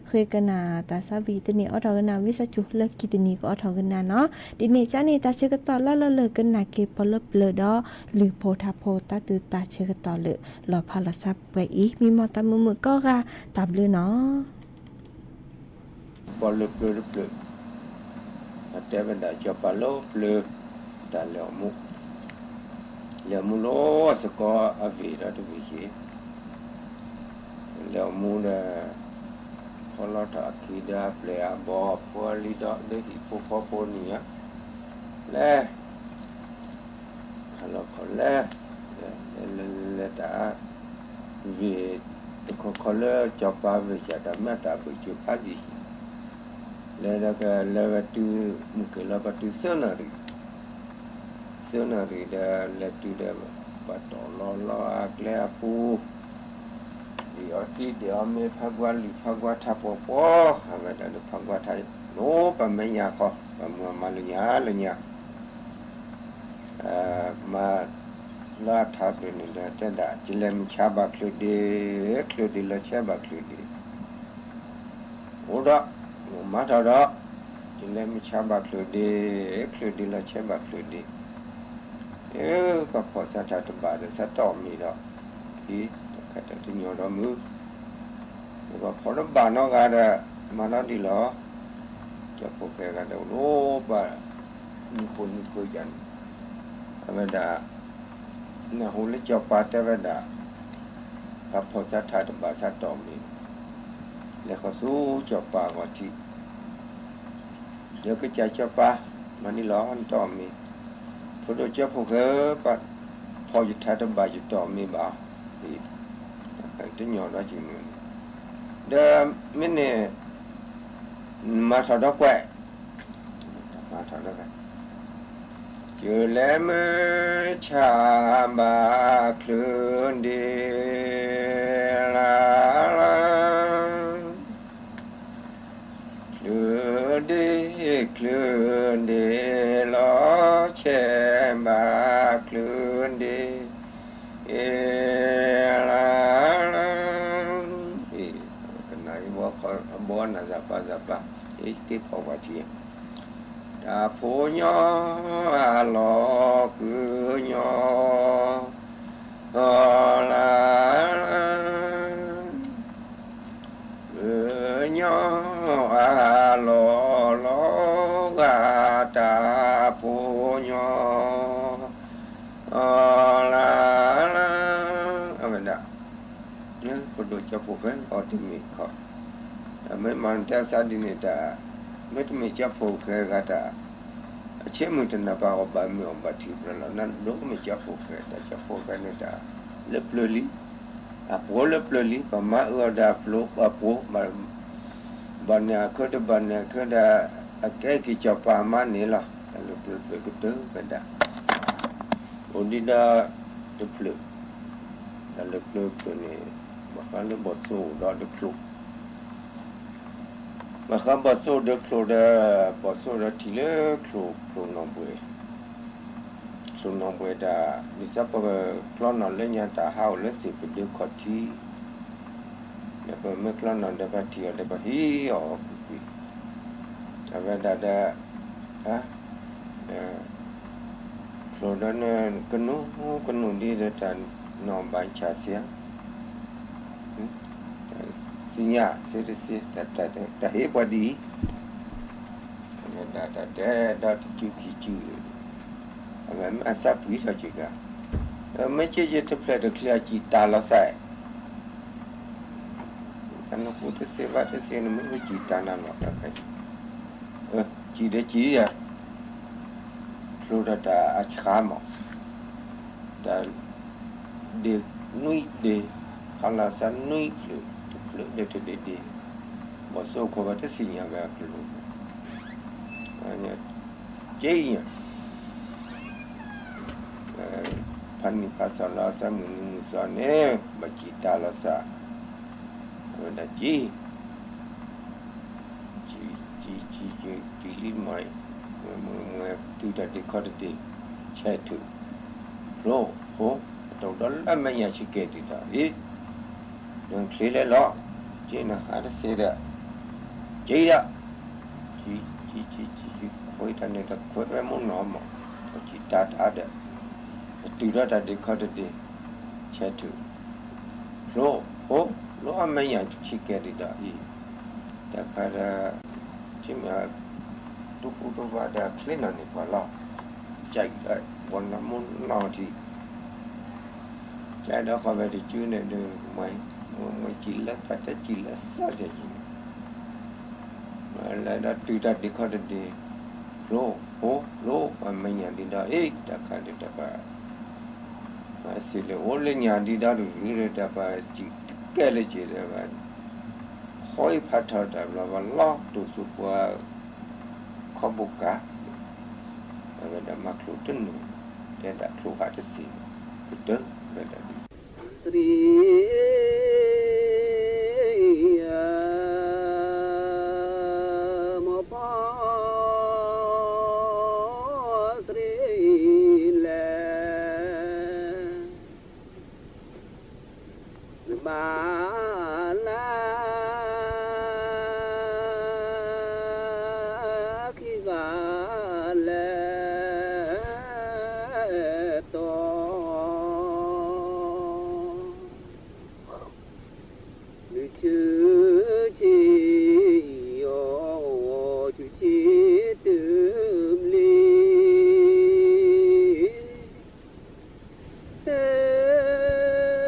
ဂၤ ဃ့ကနၣ်တၢ်သးဝံၣ်တနံၤ အိးထီၣ်ကနၣ် ဝံသးစူၤလၢခံတနံၤကအိးထီၣ်ကနၣ်နီၤ, ဒ်န့ၣ်ကန့ၣ် တၢ်ဆၢကတီၢ်လၢလၢလၢကနၣ်က့ၤပီၤလၢပျၢၤဒီး လုၢ်ဖိထါဖိတၢ်တုၤတၢ်ဆၢကတီၢ်လၢ လီၤဖးလီၤဆါပှဲၤအံၤ မံမီၢ်တၢ်မုာ်မုာ်ကိးဂၤ တၢ်ဘျုးနီၤ ပီၤလၢပျၢၤတဖျၢၣ်, အတဲဝဲဒၣ်စီၤပၤလၢပျၢၤ, တၢ်လဲၤအီၣ်မူ, လဲၤအီၣ်မူလီၤစ့ၢ်ကီးအဂ့ၢ်ဒီးတဂ့ၤက့ၤ, လဲၤအီၣ်မူဒီး ဖီလီၤထီၣ်အခံဒီးအပျဲၢ်အဘီၣ် ဖိလံၤဒီးလၢဟံၣ်ဖိဃီဖိန့ၣ်ဧါ, လဲၤ ခးလီၤခီၣ်လဲၤ, လဲၤလဲၤလဲၤလဲၤတၢ်, ဝ့ၢ်တခီခီလၢစီၤပၤဝ့ၢ်စၢ်တၢ်မၤတၢ်ဘုၣ်စၢၤဖးယံာ်, လဲၤဒီးကလဲၤဝဲတုၤ မုၢ်က့ၤလီၤကီတုၤသၢနၣ်ရံၣ်, သၢနၣ်ရံၣ်ဒီး လဲၤတုၤဒီး ပှၤတီၢ်လီၤလီၤအကျဲအပူၤ ဒ်အီသံးဒ်အီမ့ၤဖးကွၢ်လံာ်ဖးကွၢ်ထါပှီၤပှီၤ, အဝဲဒၣ်ဒီးဖးကွၢ်ထါ နိပမ့ၢ်ညါခီ ပမုၢ်အမါလၢညါလၢညါ, မၤလၢအထါပျဲၢ်န့ၣ်ဒီး တဲဒၣ် ကလဲၤမုၢ်ဆါဘၣ်ချုးဒ့, ချုးဒ့လီၤဆဲးဘၣ်ချုးဒ့, အိၣ်ဒီး မၤထီၣ်ဒီး ကလဲၤမုၢ်ဆါဘၣ်ချုးဒ့, ချုးဒ့လီၤဆဲးဘၣ်ချုးဒ့, အၢ ပှၤဖီၣ်စးထးတဘၣ်ဒီး စးတီၢ်မ့ၢ်ဒီး အံၤ တၢ်ခါတၢ်တညီဒီးမုၢ်, ပှၤဖီၣ်တဘၣ်နီတဂၤဒီး မၤနီဒ်လီၤ, ကၠီဖိၣ်ဃဲဂၤဒီး အိၣ်ဘၣ် နံၤဃိနံၤဃိယၤန့ၣ်, အဝဲဒၣ် နၢ်ဟူလၢစီၤပၤတဲဝဲဒၣ် ပှၤဖီၣ်စးထးတဘၣ်စးတီၢ်မ့ၢ်, လဲၤဃီၤဆူစီၤပၤအဂီၢ်ထံး ယကစၢ်စီၤပၤ မၤန့ၢ်လီၤနတီၢ်မ့ၢ်, ဖိဒိၣ်ကၠီဖိၣ်ဃဲ ပှၤဖီၣ်ယထးတဘၣ်ယတီၢ်မ့ၢ်ဘၣ်, တညီဒီးက့ၤမုၢ်, ဒီးမ့ၢ်န့ၣ် နမၤထီၣ်ဒီးကွဲး, မၤထီၣ်ဒီးကွဲး, ကလဲၤမုၢ်ဆါဘၣ်ချုးဒ့ လၢလၢ ချုးဒ့ ချုးဒ့ လီၤဆဲးဘၣ်ချုးဒ့ လၢလၢ, အံၤ ကနၣ်အံၤဘီနၢ်စၢ်ပၢ်စၢ်ပၢ်, အံၤက့ၤဖီၣ်ပှၤထံၣ်, တၢ်ဖိညီအလီၤဃုာ်ညီ လၢလၢ လၢ ဖိၣ်ဃဲအီၤတမ့ၢ်ခီ, မ့ၢ်မၤနတဲအသးဒ်န့ၣ်တၢ်, မ့တမ့ၢ်ကၠီဖိၣ်ဃဲဂၤတၢ်, အဆ့မုၢ်တနၢ်ပၢၢ်အီၤဘၣ်မုာ်အီၤဘၣ်ထံးဘျီလီၤ နဒိကမ့ၢ်ကၠီဖိၣ်ဃဲ တၢ်ကၠီဖိၣ်ဃဲန့ၣ်တၢ်, လၢပျၢၤလံ, အပှိၤလၢပျၢၤလံ ပမၤအၢအီၤဒီးအပျိၤ အပှိၤ, ဘၣ်န့ၣ်အခၢတဘၣ်န့ၣ်အခၢဒီး, အကဲက့ၤကၠီပၤမါန့ၣ်လီၤ တၢ်လၢပျၢၤပျၢၤကတၢၢ်ကဒါ အိၣ်ဒံးဒီးတဖျၢၣ်, တၢ်လၢပျၢၤပျၢၤန့ၣ်, ဘၣ်ဃးလၢဘီၣ်သိၣ်ဒီးတချိၣ်, ဘၣ်ဃးဘီၣ်သိၣ်ဒီးချိၣ်ဒီး, ဘီၣ်သိၣ်ဒီးထံၣ်လၢချိၣ် ချိၣ်နီၣ်ဘှဲၣ်, ချိၣ်နီၣ်ဘှဲၣ်ဒၣ် ဒ်သိးပကျီနီၣ်လၢညါတၢ်ဟးအိၣ်လၢသ့ၣ်ပဒၢခီၣ်ထံး ဒီးပမ့ၢ်ကျီနီၣ်ဒီးပထံၣ်အီၤဒီးပဟံးအီၤကွံာ်ကွံာ်, တၢ်ဝဲဒၣ်ဒီး, ချိၣ်ဒီးန့ၣ် ကနူၤကနူၤဒ်ဒီးတၢ်နီၣ်ဘၣ်ဆၣ်သ့ဧါ, သ့ၣ်ညါသ့တသ့, တၢ်ဟ့ၣ်ပှၤဒ်အံၤ, အဝဲဒၣ်တၢ်တဲဒီးတစုခံစု, အဝဲမ့ၢ်အသးပှံၤထီၣ်က့ၤဂၤ, မ့ၢ်က့ယတဖျၢၣ်တချံအစံၣ်တၢ်လီၤသး တၢ်နဃိတသ့ဘၣ်တသ့န့ၣ် မ့ၢ်ဝဲစံၣ်တၢ်နၤလီၤ တၢ်ခါအံၤ, စံၣ်ဒီးစံၣ်ယၤ, ချိၣ်ဒီးတၢ်အဆှါမး, တၢ်ဒ့ၣ်နွံဒ့ၣ်, ဟါလီၤသးနွံဖျၢၣ် တဖျၢၣ်ဒ့ၣ်တဒ့ၣ်ဒ့ၣ်, ဘီၣ်သိၣ်ခိၣ်ဘၣ်တသ့ၣ်ညါဝဲအကလုၢ်, က့ယၤ ဖးနံၤဖးသီလီၤသးမုၢ်နံၤမုၢ်သီန့ၣ် ဘၣ်စံၣ်တၢ်လီၤသး, အဝဲဒၣ်စံၣ်, စံၣ်စံၣ်စံၣ်လံမး, မ့ၢ်မ့ၢ်တုၤတၢ်ဒ့ၣ်ခီတဒ့ၣ်, ဆဲးထုး, ဖျိ, ဖျိ, အတအိၣ်ဒီးလၢအမဲာ်ညါဆံးကဲဒံးဒီးအံၤ, နချ့လဲၣ်လီၤ, စ့နဟးတသ့ဒီး, စံၣ်ဒီး စံၣ်စံၣ်စံၣ်စံၣ် ခွဲးတၢ်န့ၣ်တခွဲးဝဲမ့ၢ်နီၢ်မး, ပစံၣ်တၢ်တၢ်ဒီး, ပတုၤဒီးတၢ်ဒ့ၣ်ခီတဒ့ၣ်, ဆဲးထုး, ဖျိ, ဖျိ, လၢအမဲာ်ညါဆံးကဲဒံးဒီးအံၤ, တၢ်ခါဒီး, စ့မ့ၢ်, တူၢ်ကူတူၢ်ဘၣ်ဒီးချ့နီၢ်န့ၣ်ပှၤလီၤ, ကၠဲးဒီး, ပှၤနီၢ်မ့ၢ်နီၢ်ထံး ကဲဒီးဃီဝဲတစုန့ၣ်ဒီး, မ့ၢ်စံၣ်လၢတၢ်တဲစံၣ်လၢသၢဒဲးယံၤန့ၣ်, လဲၤဒီးတုၤတၢ်ဒ့ၣ်ခီတဒ့ၣ်, ဖျိ, ဖျိ, ဖျိ, ပှၤမဲာ်ညါဒံးဒီးအံၤ တၢ်ခါဒံးတၢ်ပှၤ, သ့ၣ်လၢအိၣ်လၢညါဒံးဒီးတဂ့ၤဒီးတၢ်ပှၤစံၣ်တကဲလၢက့ၤဒီး, ဃီအံၤဖးထီၣ်တၢ်ဘျီဘၣ်လီၤ တိၢ်သူပှၤ ခီဘိကၤ, အဝဲဒၣ်မၤချိၣ်တနုာ်, တဲဒၣ်ချိၣ်ဟးတသ့, ကတၢၢ်ဝဲဒၣ်ဒ်, သရံ, မိၢ်ပှၢ်, သရံလဲၣ်, နဘၣ်လၢ ခံဂၤလဲၣ်တီၤ, နဆူဆံယီၤ, ဆူဆံတုၤမလံ မလ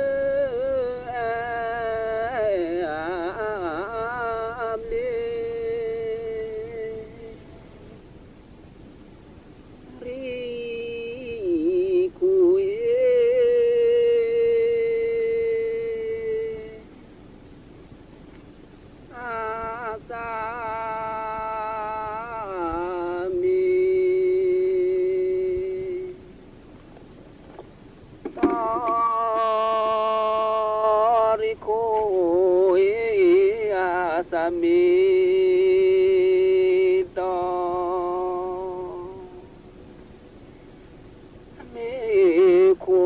ံ, ရံခူအံၤ အသးမံ တီရံခိၣ်အံၤ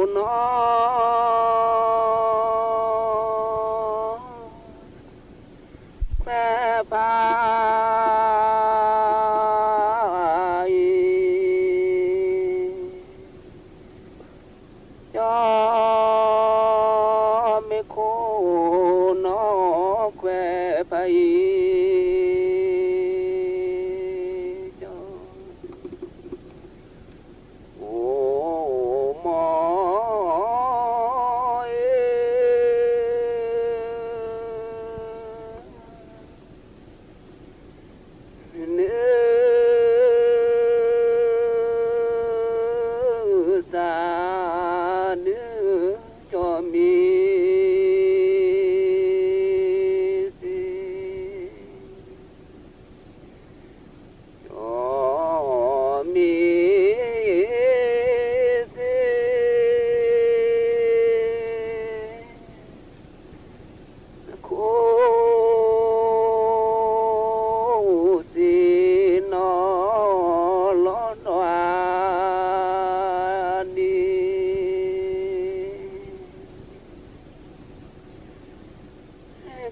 အသးမံတီ, မ့ၢ်ခိၣ်နီၢ် ခွဲးဖးအံၤ, ကၠီမ့ၢ်ခိၣ်နီၢ်ခွဲးဖးအံၤ, ကၠီ အိၣ်မ့ၢ်အံၤ,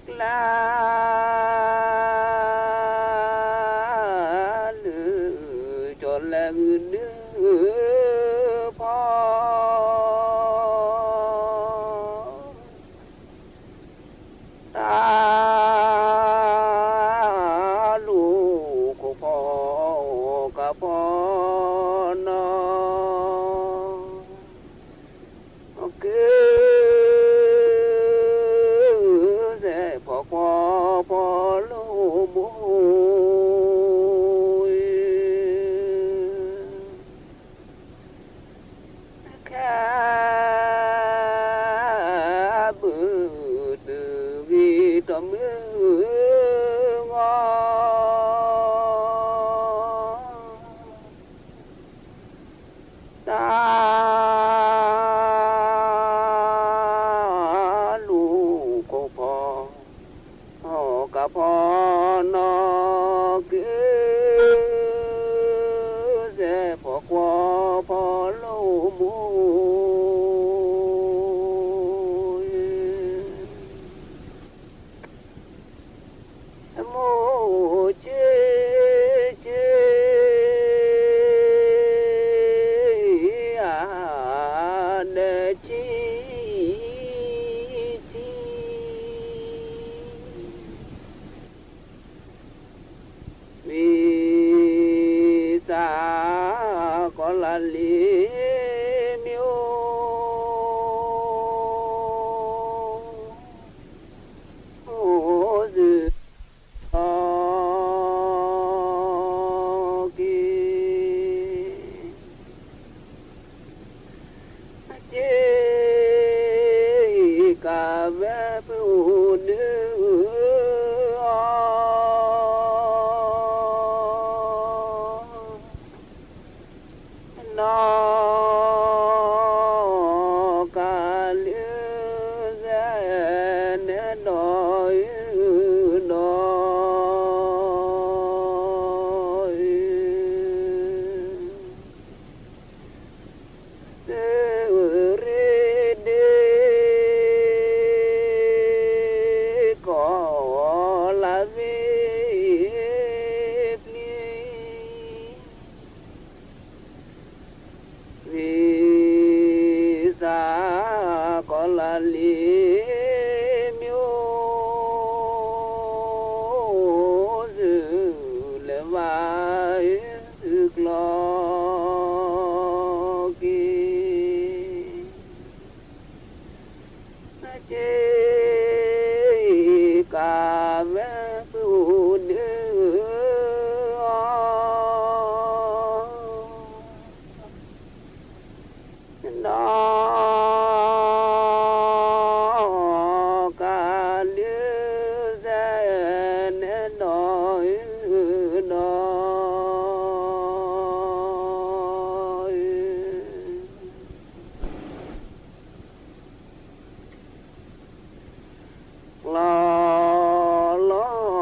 ကျါ လၢကၠီၤလဲၤဂုာ်ဒုးဖီ တၢ်လူၤခိၣ်ဖီ ကဖီနီၤ က့ၤ စဲးဖီကွီဖီလိာ်မိၢ် ခဲ ဘုးတုၤဂ့ၤတမုၢ်ဂီၤ တၢ်လူၤခိၣ်ဖီ ကဖီနီၤ က့ၤ စဲးဖီကွီဖီလိာ်မိၢ် မိၢ် က့ၤ က့ၤ အါ နဲၣ် ကံ ကံ ဝံသး ကီၤလၤလံၤမ့ၢ်အိၣ် အိၣ်သု က့ၤ က့ၤ ကးဝဲပအိၣ်ဒုးအီၤ နီၢ် ကးလၢ စဲး နဲၣ် နီၢ် အု နီၢ် အု သုးရ့ၣ်ဒ့ ကီၤလၤဝ့ၢ်ပျံၤ ဝံသး ကီၤလၤလံၤမ့ၢ်အိၣ် သုးလဲၤဝါ သုးကျီၤက့ၤ က့ၤ ကးဝဲပအိၣ်ဒုးအီၤ နီၢ် ကးလၢ စဲး နဲၣ် နီၢ် အု န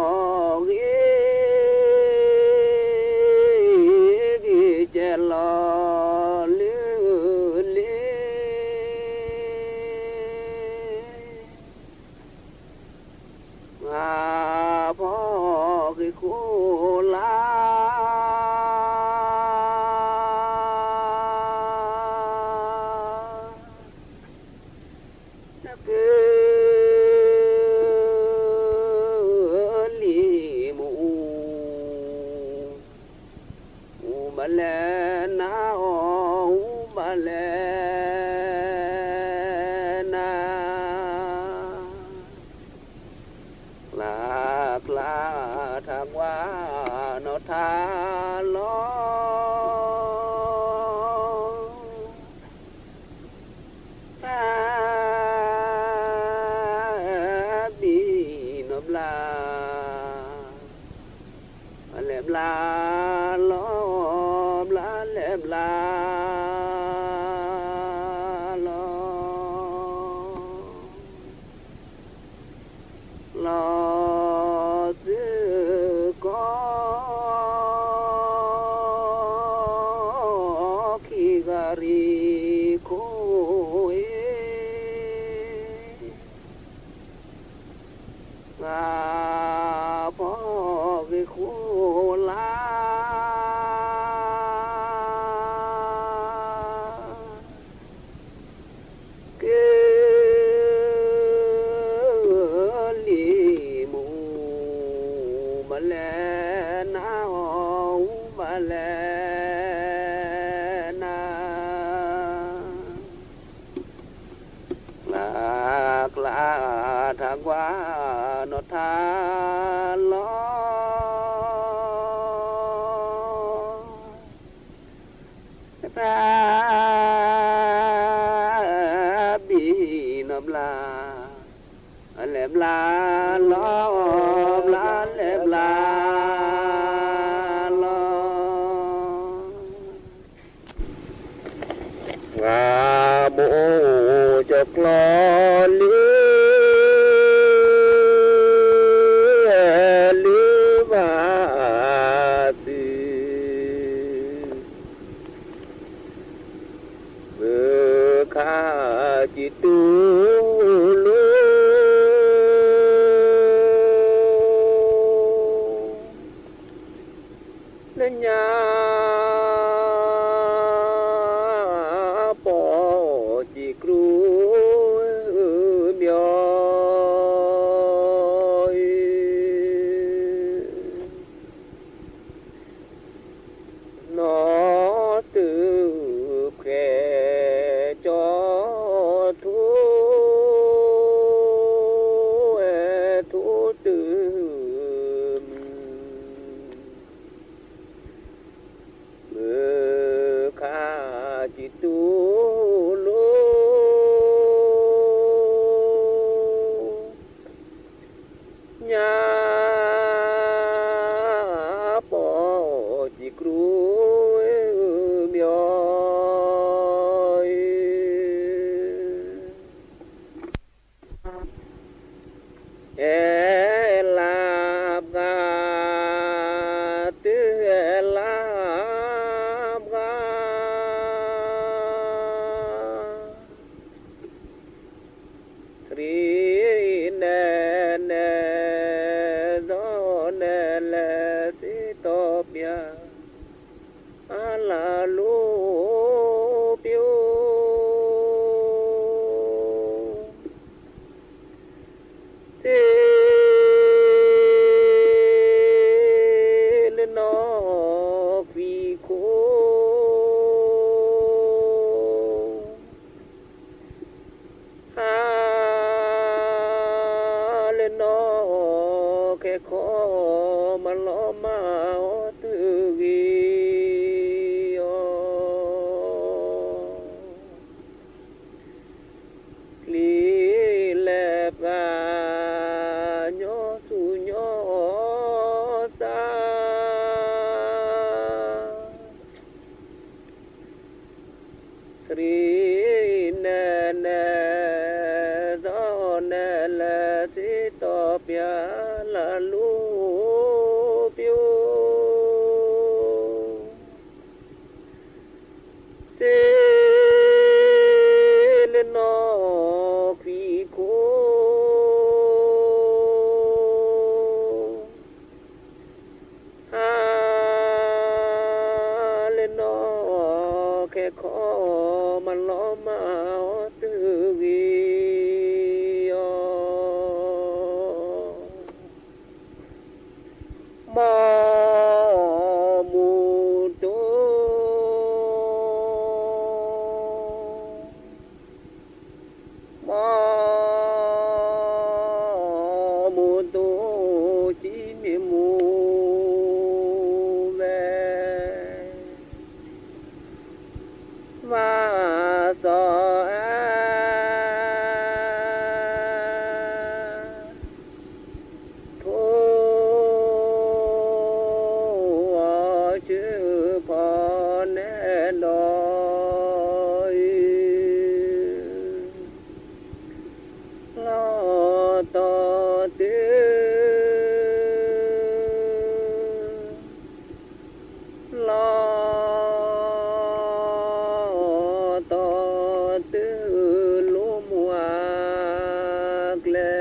ီၢ် အု လီၤလီၤဂ့ၤဂ့ၤ ကဲလီၤလၢလံ မၤဖီၣ်က့ၤခိၣ်လၢ နက လံၤမူ အူဘၣ်လဲၣ်နၤအီၤ အူဘၣ်လဲၣ်နၤ ကျါကျါထးကွၢ်နီၢ်ထး လီၤ တၢ်ဘံၣ်နီၢ်ဘျါ ဘျါလဲၣ်ဘျါလီၤ ဘျါလဲၣ်ဘျါ လီၤ လီၤသုကီၢ် ခံဂၤရံၣ်ခိၣ်အ့ၣ် ပှၤဖီၣ်ဂ့ၤဃိလၢ ကလံၤမူ မလဲၤနၤ မလဲၤနၤ ကျါကျါထးကွၢ် နီၢ်ထးလီၤ တၢ်ဘံၣ်နီၢ်ဘျါ လဲၤဘျါလီၤ ဘျါလဲၤဘျါလီၤ ပှၤမိၢ်ကၠီၤကျီလၢ လၢဘၣ်သု မုၢ်ခါစံးတူၢ်လိာ် လၢညါ ပီၢ်စံးကြူမီၤ နီၢ်တုၤဖျဲးကၠီထူ အဲၣ်ထူတုၤ မုၢ်ခါစံးတူၢ်လိာ် ညါ ပီၢ်စံးကြူမီၤ အဲၣ်လၢပှၤ တုၤအဲၣ်လၢပှၤ သရံးနဲၣ်နဲၣ် ဒီးနဲၣ်လဲၣ် စံးတီၢ်ပျၢ် အလၢ်လူပျိ စ့ လၢနီၢ်ခွံခိၣ် ဟါ လၢနီၢ်ခဲခီ မၤလီၤမၢ်အီၤတဂ့ၤအီၤ ချံလဲၤပှၤ ညီဆူၣ်ညီသး သရံးနဲၣ်နဲၣ် ဒီးနဲၣ်လဲၣ် စံးတီၢ်ပျၢ် လၢ်လူပျိ စ့ လၢနီၢ်ခွံခိၣ် ဟါ လၢနီၢ်ခဲခီ မၤလီၤမၢ်အီၤတဂ့ၤအီၤ မီၢ်မုၢ်တိၢ် မီၢ်မုၢ်တိၢ် ကံမ့ၢ်မူဝဲ မၤစီၤအၤ ထိၣ်အီၤဆၢဖီနဲၣ်ဒီး လီၤတီၤတုၤ လီၤတီၤတုၤ လူမူအကျဲ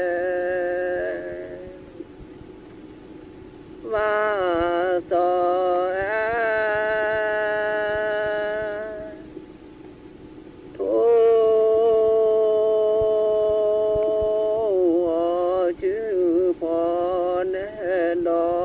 လၢလီၤ